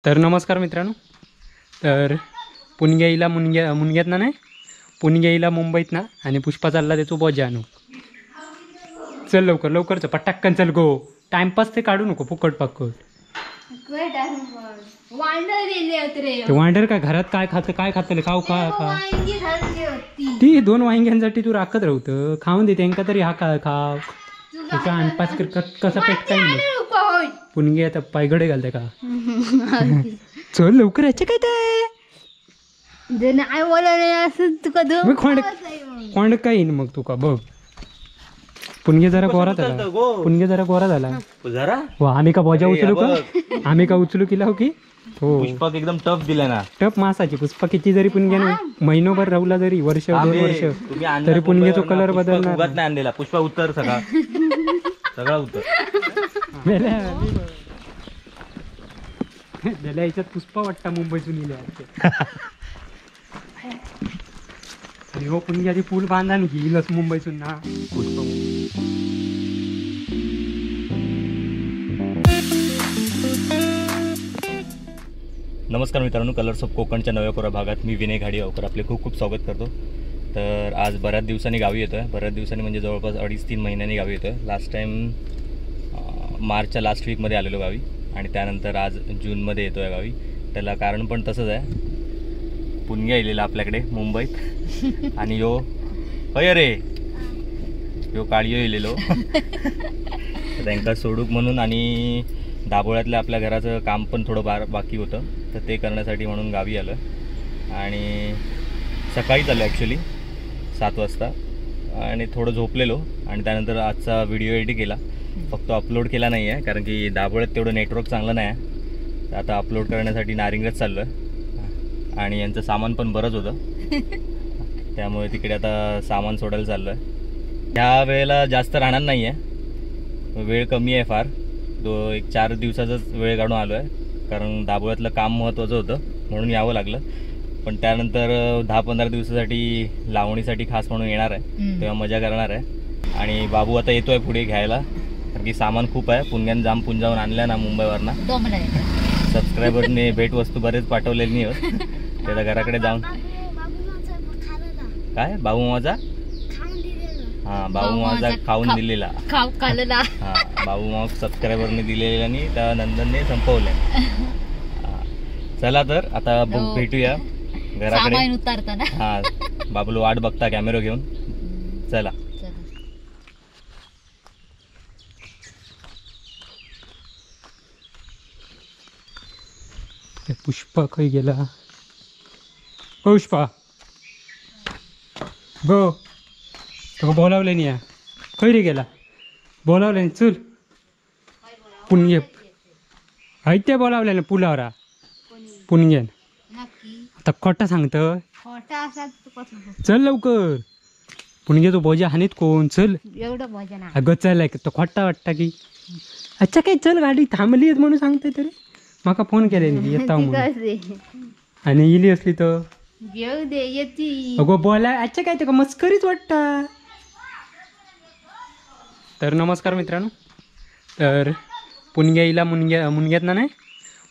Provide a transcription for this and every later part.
तर नमस्कार मित्रांनो, तर पुणग्याईला मुनग्यात ना नाही, पुणग्याईला मुंबईत ना आणि पुष्पा चालला त्याचो बोजा आणू. चल लवकर लवकर चल, पटाक्कन चल गो, टाइमपास ते काढू नको फुकट पाकट. ते वांडर काय घरात काय खात काय खातले खाऊ खा खा ती दोन वांग्यांसाठी तू राखत राहतं, खाऊन दे त्यांका तरी. हा खा खाव त्याचा अनपास कसा पेट काय पुणगे आता पायगडे घालते का. चल लवकर याचे काय ते कोंड काय येईन मग तुका बघ. पुणगे जरा गोरा झाला, पुणगे जरा गोरा झाला जरा. आम्ही का बोजा उचलू का, आम्ही का उचलू की लाव की हो. पुष्पक एकदम टफ दिला ना, टफ मासाची. पुष्पा किती जरी पुणगे महिनोभर राहुला जरी वर्ष दोन वर्ष तरी पुणगेचा कलर बदलणार नाही. आणलेला पुष्पा उत्तर सगळा सगळा उत्तर बेल्या याच्यात पुष्पा वाटता मुंबईतून इले. आणि हो पुणगे आधी पूल बांधा आणि घेईलच मुंबईतून ना पुष्पा. नमस्कार मित्रांनो, कलर्स ऑफ कोकणच्या नव्या कोऱ्या भागात मी विनय घाडीगावकर आपले खूप खूप स्वागत करतो. तर आज बऱ्याच दिवसांनी गावी येतो आहे, बऱ्याच दिवसांनी म्हणजे जवळपास 2.5-3 महिन्यांनी गावी येतो आहे. लास्ट टाईम मार्चच्या लास्ट वीकमध्ये आलेलो गावी आणि त्यानंतर आज जूनमध्ये येतो आहे गावी. त्याला कारण पण तसंच आहे, पुणग्या येलेला आपल्याकडे मुंबईत आणि यो हय अरे यो काळियो येलेलो त्यांका सोडूक म्हणून आणि दाभोळ्यातल्या आपल्या घराचं काम पण थोडं बाकी होतं तर ते करण्यासाठी म्हणून गावी आलं. आणि सकाळीच आलो ॲक्च्युली 7 वाजता आणि थोडं झोपलेलो आणि त्यानंतर आजचा व्हिडिओ एडिट केला. फक्त अपलोड केला नाही आहे कारण की दाभोळ्यात तेवढं नेटवर्क चांगलं नाही आहे. तर आता अपलोड करण्यासाठी नारिंगच चाललो आहे आणि यांचं सामान पण बरंच होतं त्यामुळे तिकडे आता सामान सोडायला चाललो आहे. ह्या वेळेला जास्त राहणार नाही आहे, वेळ कमी आहे फार, 2-4 दिवसाचाच वेळ काढून आलो आहे कारण दाभोळ्यातलं काम महत्त्वाचं होतं म्हणून यावं लागलं. पण त्यानंतर 10-15 दिवसासाठी लावणीसाठी खास म्हणून येणार आहे, तेव्हा मजा करणार आहे. आणि बाबू आता येतो आहे पुढे घ्यायला कारण की सामान खूप आहे. पुणग्यान जाम पुंजावून आणलं ना मुंबईवरनं, सबस्क्रायबरने भेटवस्तू बरेच पाठवलेली नाही होत. त्याच्या घराकडे जाऊन काय बाबू माझा, हां बाबू माझा खाऊन दिलेला, हां बाबू मामा सबस्क्रायबरने दिलेला आणि त्या नंदनने संपवलं. चला तर आता भेटूया घराकडे. हां बाबूला वाट बघता कॅमेरा घेऊन. चला पुष्पा खंय गेला. पुष्पा गो तुका बोलावले न्ही खंय रे गेला, बोलावले न्ही चल पुणगे हय ते बोलावले ना पुलावर पुणग्यान. आता खोटा सांगतं, चल लवकर पुणगे तो बोजा हानीत कोण. चल अगं चल तो खोटा वाटता की अच्छा काय चल गाडी थांबली म्हणून सांगते तरी माका फोन केले न्ही येता म्हणून. आणि इली असली तर अगो बोला अच्छा काय ते मस्करीच वाटता. तर नमस्कार मित्रांनो, तर पुणग्याईला मुनग्यात ना नाही,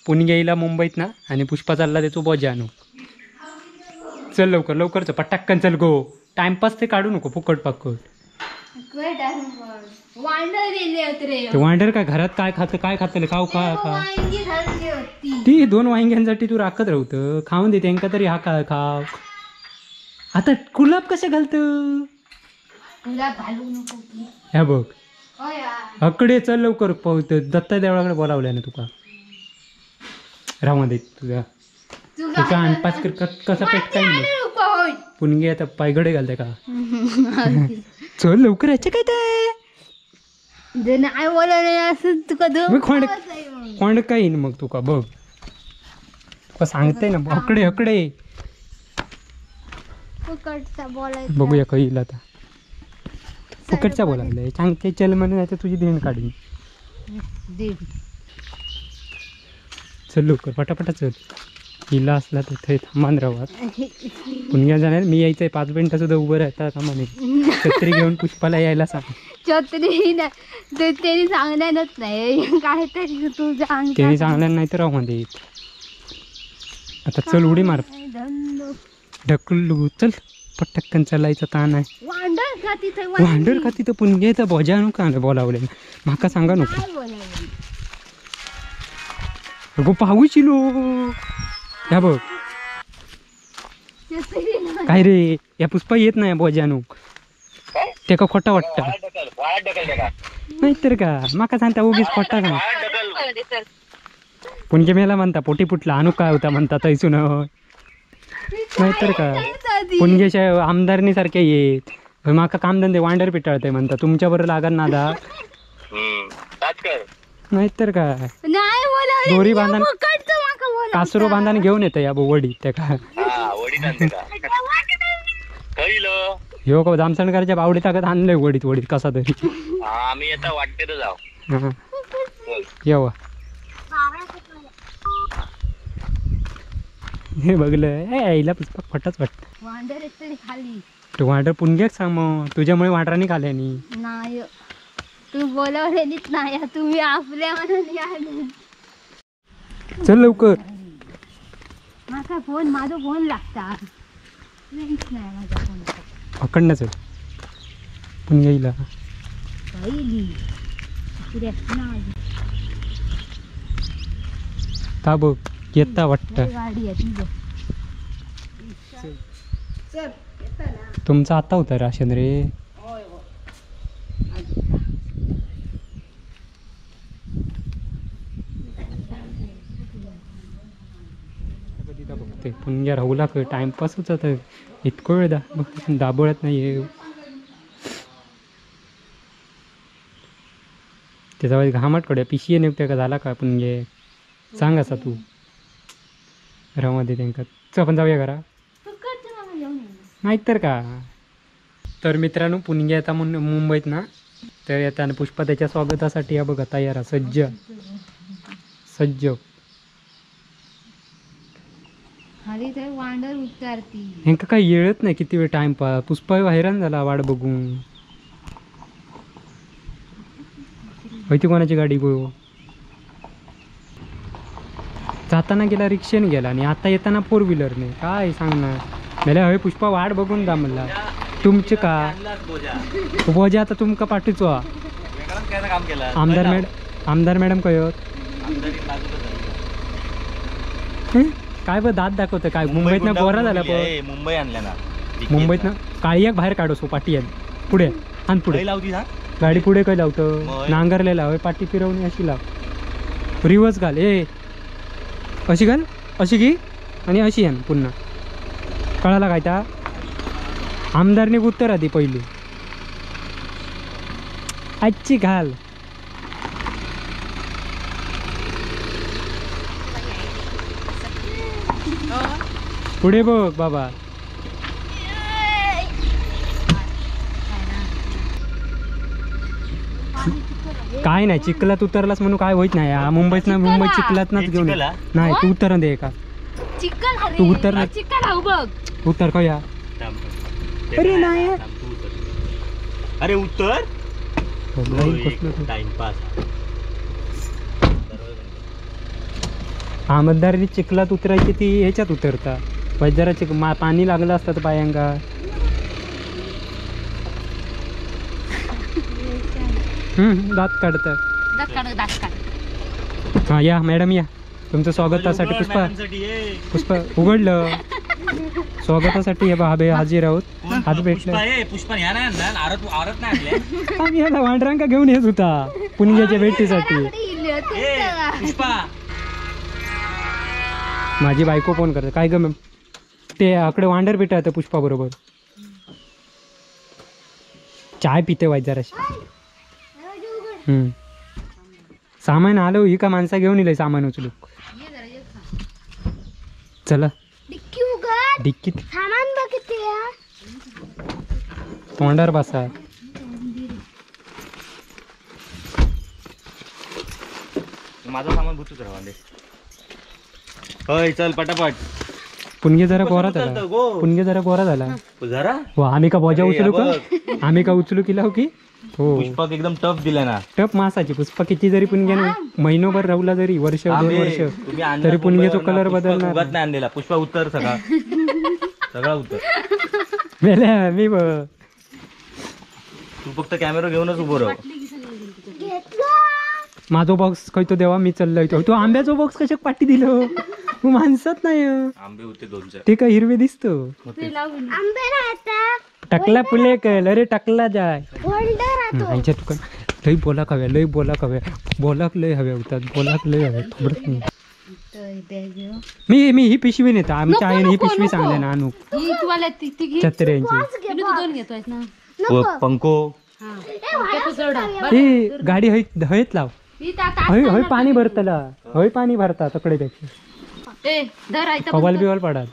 पुणग्याईला मुंबईत ना आणि पुष्पा चालला त्याचो बोजा आणू. चल लवकर लवकर चल पटाक्कन चल गो, टाइमपास ते काढू नको फुकट पाकट. ते वांडर काय घरात काय खात काय खातले खाऊ खा खा ती दोन वांग्यांसाठी तू राखत राहतं, खाऊन दे त्यांका तरी. हा खा खाव आता कुलाब कसे घालतं ह्या बघ. हकडे चल लवकर दत्ता देवळाकडे बोलावलं ना तुका राहू दे तुझा तुका अनपास कसा पेट काय पुणगे आता पायगडे घालते का. चल लवकर याचे काय ते कोंड काय येईन मग तुका बघ. तुका सांगते ना हकडे हकडे बघूया खंय येईल आता. फुकटचा बोलावलंय सांगते चल म्हणे नाही तर तुझी देण काढीन. चल लवकर पटापटा चल, हिला असला तर थंय थांबून राहात. पुणग्या जाणार मी यायचंय 5 मिनिटं सुद्धा उभं राहता थांबा नाही. छत्री घेऊन पुष्पाला यायला सांग. छत्री नाही त्यांनी सांगल्यानच नाही काहीतरी तुझ्या त्यांनी सांगल्यान नाही तर राहू दे. आता चल उडी मार ढकलू चल पटकन चलायचं ताण आहे. वांडर का तिथं पुणगे तर भोजा नको का बोलावले माका सांगा नको. अगो पाऊस इलो ह्या बघ काय रे या पुष्पा येत नाही भोजानूक तेका खोटा वाटतं नाहीतर का माका सांगता उगीच खोटा सांग. पुणगे मेला म्हणता पोटी फुटला आणू काय होता म्हणता तैसून नाहीतर का पुणगेच्या आमदारनी सारखे येत माका कामधंदे वांडर पिटाळते म्हणता तुमच्या बरोबर लागत नादा नाहीतर का दोरी बांधण कासरो बांधण घेऊन येतं या वडी त्या का ह्यो का जामसणकरच्या बावडी ताकद आणलंय वडीत वडीत कसा तरी येवा हे बघलं यायला पुष्पा खोटाच वाटत. तू वांडर पुणग्याक सांग मग तुझ्यामुळे वांडरांनी खाल्या नी तू बोलावलेलीच नाही तुम्ही आपल्या मनाने. चल लवकर माझा फोन माझा फोन लागता नाही माझा फोन पकडना चल पुणग्याला पहिली का बघ येता वाटतं तुमचा आता होता राशन रे. बघते पुणग्या राहूला टाइमपासच होता इतकं वेळ बघ दाबोळ्यात नाही त्याचा घामाट कडे पिशी नेमक्या का झाला का पुणगे सांग असा तू घरामध्ये त्यांका. चल आपण जाऊया घरा नाहीतर का. तर मित्रांनो पुणगे आता मुंबईत ना तर येताना पुष्पा त्याच्या स्वागतासाठी या बघा तयार सज्ज सज्ज. ह्यांका काही येळत नाही किती वेळ टाइमपास. पुष्पा हैराण झाला वाट बघून. होती कोणाची गाडी गो जाताना गेला रिक्षेने गेला आणि आता येताना फोर व्हीलरने काय सांगणार मला. हय पुष्पा वाट बघून दा म्हणला तुमचे का बोजा आता तुमका पाठीचो. आमदार मॅडम आमदार मॅडम कयत काय बघ दात दाखवतं काय मुंबईत ना गोरा झाला पण मुंबई आणल्या ना मुंबईत ना काळी एक बाहेर काढो सो पाठी पुढे आणि पुढे गाडी पुढे काय लावतं नांगरलेला हय पाठी फिरवून अशी लाव रिवर्स घाल ए अशी घाल अशी घे आणि अशी आण पुन्हा कळाला काय त्या आमदारने उत्तर आधी पहिली आजची घाल. पुढे बघ बाबा काय नाही चिखलात उतरलास म्हणून काय होत नाही. मुंबईत ना मुंबई चिखलात नाच घेऊन नाही तू उतर दे का तू उतर ना उतर का या. अरे नाही अरे उतर टाइमपास. आमदारनी चिखलात उतरायची ती ह्याच्यात उतरता जरा चिक पाणी लागलं असतं तर पायांका. दात काढतात. हा या मॅडम या तुमचं स्वागतासाठी पुष्पा पुष्पा उघडलं स्वागतासाठी हे बाबे हाजीर आहोत. हात भेटले आम्ही याला वांडरांका घेऊन येत होता पुणग्याच्या भेटीसाठी. माझी बायको फोन करते काय ग मॅम ते आकडे वांडर भेटा येतं पुष्पा बरोबर चाय पिते वाईट जराशी. सामान आलो ही का माणसा घेऊन येईल सामान उचलू चला डिक्कीत सामान बघते तोंडावर बसा. माझं सामान भुतूच राहा. होय चल पटापट. पुणगे जरा गोरा झाला पुणगे जरा गोरा झाला जरा. आम्ही का बोजा उचलू का आम्ही का उचलू की लाव की हो पुष्पाक एकदम टफ दिला ना. टफ मासाची पुष्पा किती जरी पुणग्या ना महिनोभर राहुला जरी वर्ष 2 वर्ष तरी पुणग्याचा कलर बदलणार उगाच नाही आणलेला. पुष्पा उत्तर सगळा सगळा उत्तर मेल्या मी. तू फक्त कॅमेरा घेऊनच उभं राह. माझो बॉक्स खंय तो देवा मी चाललोय तो आंब्याचो बॉक्स कशाक पाठी दिलो तू माणसात नाही. आंबे होते 2-4 ते काय हिरवे दिसतो. टकला पुले कळ अरे टकला जाय तुका लई बोला हव्या लई बोला हव्या बोलाक लय हव्या होतात बोलाक लय हव्या थोडंच नाही. मी मी ही पिशवी नेता आमच्या आईने ही पिशवी सांगले ना आणू छत्र्यांची पंको ही गाडी हयत लाव हय हय पाणी भरतला हय पाणी भरता तकडे पेक्षा कवाल बिवाल पडाल.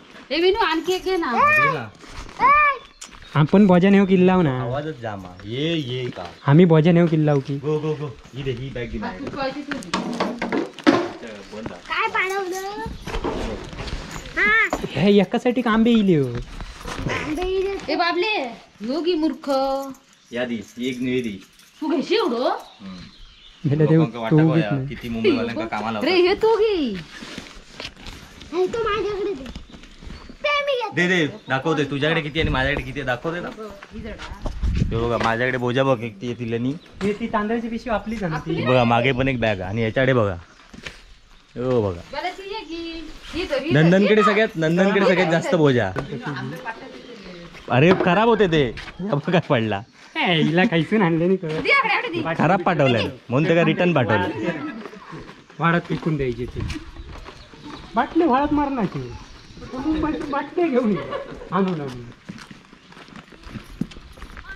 आपण भोजन येऊ किल्लाव ना आवाजच जामा ये ये का आम्ही भोजन येऊ किल्लाव की गो गो गो ही दे ही बॅग दे काय पाडवलं हे एकासाठी आंबे इले हो आंबे ए बाबले योगी मूर्ख यादी एक निवेदी तू घेशी एवढो भेले देव तू किती मुंबईवाल्यांका कामाला रे हे तू घे हे तो माझ्याकडे दे दे दे दाखवते तुझ्याकडे किती आणि माझ्याकडे किती दाखवते ना. हे बघा माझ्याकडे बोजा बघ एक ती तिल्यानी हे ती तांदळाची पिशवी आपलीच आहे बघा. मागे पण एक बॅग आणि याच्याकडे बघा हो बघा नंदनकडे सगळ्यात नंदनकडे सगळ्यात जास्त बोजा. अरे खराब होते ते बघा पडला हिला खायसून आणले नाही खराब पाठवलं म्हणून ते का रिटर्न पाठवलं. वाढत पिकून द्यायची ती बाटले वाळत मारणार बाटले घेऊन आणून आणून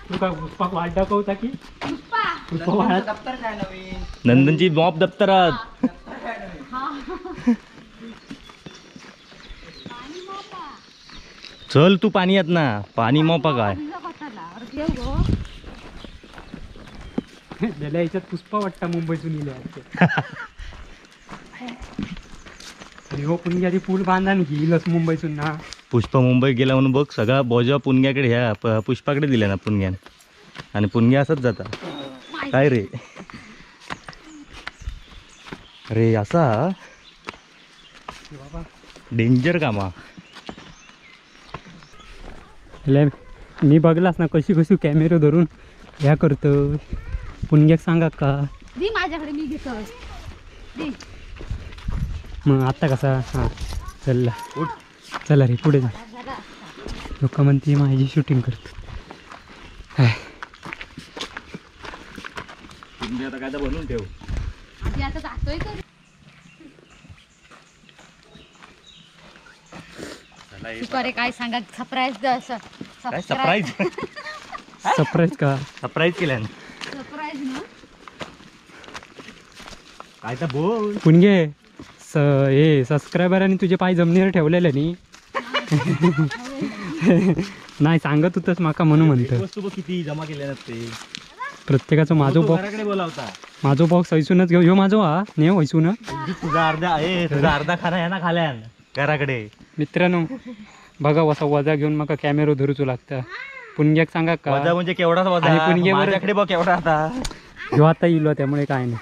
तुका पुष्पाक वाट दाखवता की पुष्पा वाळत नंदनची मॉप दप्तरात. चल तू पाणी येत ना पाणी मोपा काय त्याला याच्यात पुष्पा वाटता मुंबईतून इले. हो पुणग्या पूल बांधा घेईलच मुंबईतून ना. पुष्पा मुंबईत गेला म्हणून बघ सगळा बोजा पुणग्याकडे ह्या पुष्पाकडे दिला ना पुणग्यान आणि पुणग्या असंच जाता काय रे. अरे असा डेंजर कामा. मी बघलास ना कशी कशी कॅमेरा धरून ह्या करतो. पुणग्याक सांगा का माझ्याकडे मी घेतो मग आता कसा. हां चल चला रे पुढे जा. लोक म्हणते माझी शूटिंग करतो. आता काय बनवून ठेव. काय सांगा सरप्राईज सरप्राईज सरप्राईज का सरप्राईज केलं सरप्राईज ना काय तर बोल पुणगे हे सबस्क्रायबर आणि तुझे पाय जमिनीवर ठेवलेले नी नाही सांगत होतस माका म्हणून म्हणतो. वस्तू किती जमा केल्या ते प्रत्येकाचं माझो बॉक्स बोलावता माझो बॉक्स हैसूनच घेऊ. ह्यो माझो हा ने हैसून तुझा अर्धा ए तुझा अर्धा खाना आहे ना खाल्यान घराकडे. मित्रांनो बघा वसा वजा घेऊन माका कॅमेरो धरूचो लागता. पुणग्याक सांगा का वजा म्हणजे केवढाच वजा पुणग्यावर माझ्याकडे बघ केवढा आता ह्यो आता इलो त्यामुळे काय नाही.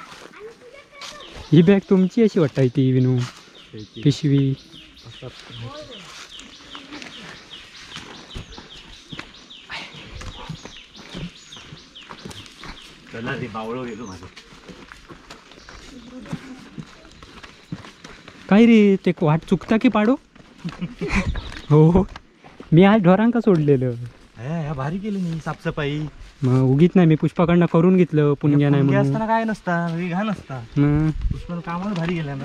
ही बॅग तुमची अशी वाटत ती विनू पिशवी. चला रे बावळो गेलो माझं. काय रे ते वाट चुकता की पाडो. हो मी आज ढोरांका सोडलेलं. भारी केली मी साफसफाई. मग उगीच नाही मी पुष्पाकडनं करून घेतलं पुणग्या नाही म्हणून. असताना काय नसता घाण नसता. पुष्पा कामाला भारी गेला ना.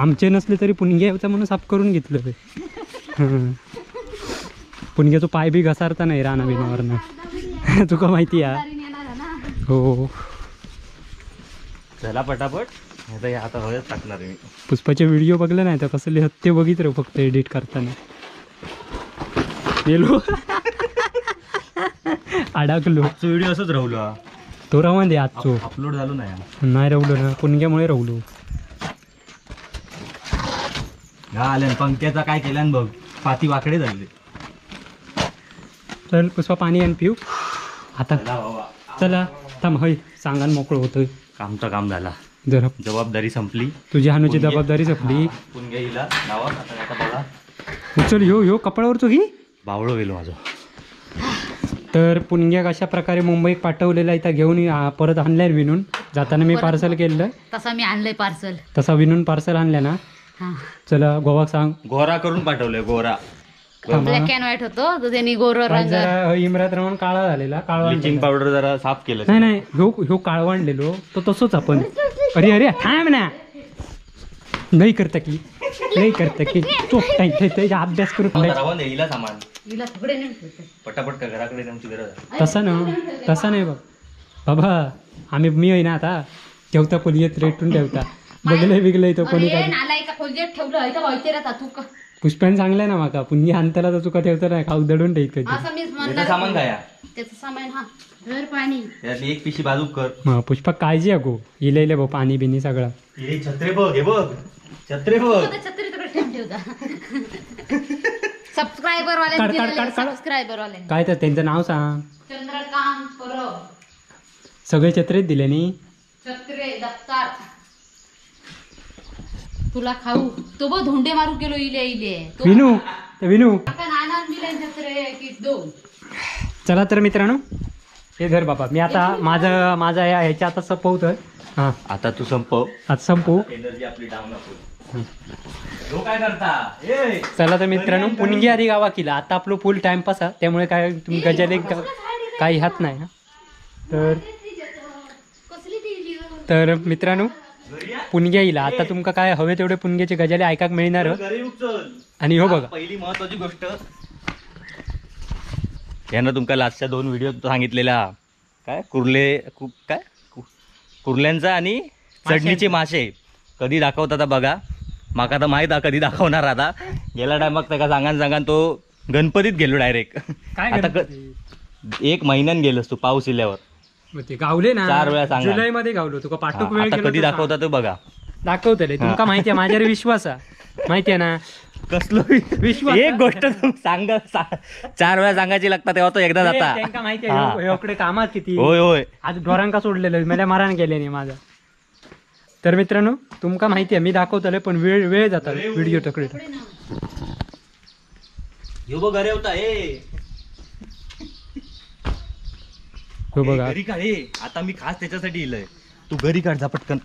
आमचे नसले तरी पुणग्या होता म्हणून साफ करून घेतलं. पुणग्याचो पाय बी घसारता नाही राणा बिनावरनं तुका माहिती आहे. हो चला पटापट आता हळद टाकणार मी. पुष्पाचे व्हिडिओ बघले नाही तर कसले हत्ते बघित रे फक्त एडिट करताना. गेलो अडकलो. व्हिडिओ असंच राहुलो तो राहून दे आजचो अपलोड झालो नाही. नाही राहुलो ना पुणग्यामुळे राहुलो. आल्या पंख्याचा काय केल्यान बघ पाती वाकडे झाले. चल पुष्पा पाणी आणि पिऊ आता. चला थांब हय सांगान मोकळं होतोय. कामचं काम झाला, जरा जबाबदारी संपली. तुझी हानूची जबाबदारी संपली. पुणग्याईला नावा आता बघा. उचल ह्यो ह्यो कपाळावरचो घे बावळो गेलो माझं. तर पुणग्या कशा प्रकारे मुंबईत पाठवलेला इथं घेऊन परत आणलाय विणून. जाताना मी पार्सल केलं तसा मी आणलंय पार्सल, तसा विणून पार्सल आणलं ना. चला गोवा सांग, गोरा करून पाठवलंय. गोरा ब्लॅक अँड व्हाईट होतो तो त्यांनी गोरा रंग इम्रात राहून काळा झालेला. काळवा ब्लिचिंग पावडर जरा साफ केलं. नाही नाही ह्यो ह्यो काळवा आणलेलो तो तसोच आपण. अरे अरे थांब ना, नाही करता की नाही करता की तो अभ्यास करू सामान पटापट का घराकडे आमची गरज. तसा ना तसा नाही बघ बाबा, आम्ही मी आहे ना आता ठेवता खोलीत रेटून ठेवता बघले बिगले तो कोणी काय पुष्पाने सांगलंय ना माका पुण्य आणताला तर तुका ठेवता नाही खाऊ दडून ठेवत कधी सामान काय त्याचं सामान. हा धर पाणी त्यातली एक पिशी बाजू कर. मग पुष्पा काळजी अगो इले भाऊ पाणी बिनी सगळं. हे छत्रे बघ, हे बघ छत्रे बघ, छत्री तिकडे ठेवून ठेवता. सबस्क्रायबर वाले, सबस्क्रायबर वाले काय तर त्यांचं नाव सांग. चंद्रकांत परब. सगळे छत्रेच दिले नी. छत्रे दप्तर तुला खाऊ तो बघ धोंडे मारू गेलो इले इले. विनू विनू छत्रे की दोन. चला तर मित्रांनो हे धर बाबा, मी आता माझं माझा या ह्याच्या आता संपवतोय. हां आता तू संपव, आता संपवू. एनर्जी आपली डाऊन असेल. काय करता? चला तर मित्रांनो पुणगी आधी गावा केला आता आपलं फुल टाइमपास आहे, त्यामुळे काय तुम्ही गजाले काही हात नाही. तर तर मित्रांनो पुणग्या येईल आता तुमका काय हवे तेवढे पुणग्याचे गजाले ऐकाक मिळणार. आणि हो बघा पहिली महत्वाची गोष्ट, यानं तुमका लास्टच्या 2 व्हिडिओ सांगितलेला काय कुर्ले काय कुर्ल्यांचा आणि चढणीचे मासे कधी दाखवतात बघा. माका तर माहीत कधी दाखवणार. आता गेला टायमाक त्याका सांगान सांगान तो गणपतीत गेलो डायरेक्ट. आता 1 महिन्यान गेलोस तू पाऊस इल्यावर गावले ना 4 वेळा सांगा. जुलै मध्ये गावलो तुका पाठूक वेळ. आता कधी दाखवतात ते बघा. दाखवतले तुमका माहिती आहे, माझ्यावर विश्वास आहे माहिती आहे ना. कसलो विश्वास? एक गोष्ट सांग 4 वेळा सांगायची लागतात तेव्हा तो एकदा जाता. त्यांका माहिती आहे एवढे कामात किती. होय होय आज ढोरांका सोडलेलं मला मारान केले नाही माझं. तर मित्रांनो तुमका माहिती आहे मी दाखवतले पण वेळ वेळ जाता व्हिडिओ तकडे. ह्यो बघ घरी होता हे हो बघा घरी काढ. आता मी खास त्याच्यासाठी इलय. तू घरी काढ जा पटकन.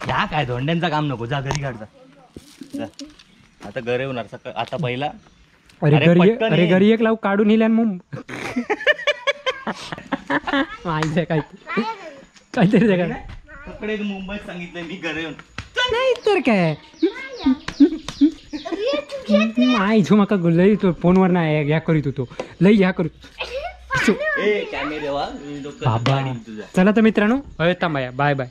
ह्या काय धोंड्यांचा काम नको, जा घरी काढ जा. आता घरी होणार सकाळ आता पहिला. अरे घरी अरे घरी एक लाव काढून येईल मग माहिती काय काहीतरी तिकडे मुंबईत सांगितलं मी घरी येऊन नाही तर काय नाही जो माका लई तो फोनवर नाही ह्या करीत होतो लई ह्या करीत बाबा. चला तर मित्रांनो थांबा, बाय बाय.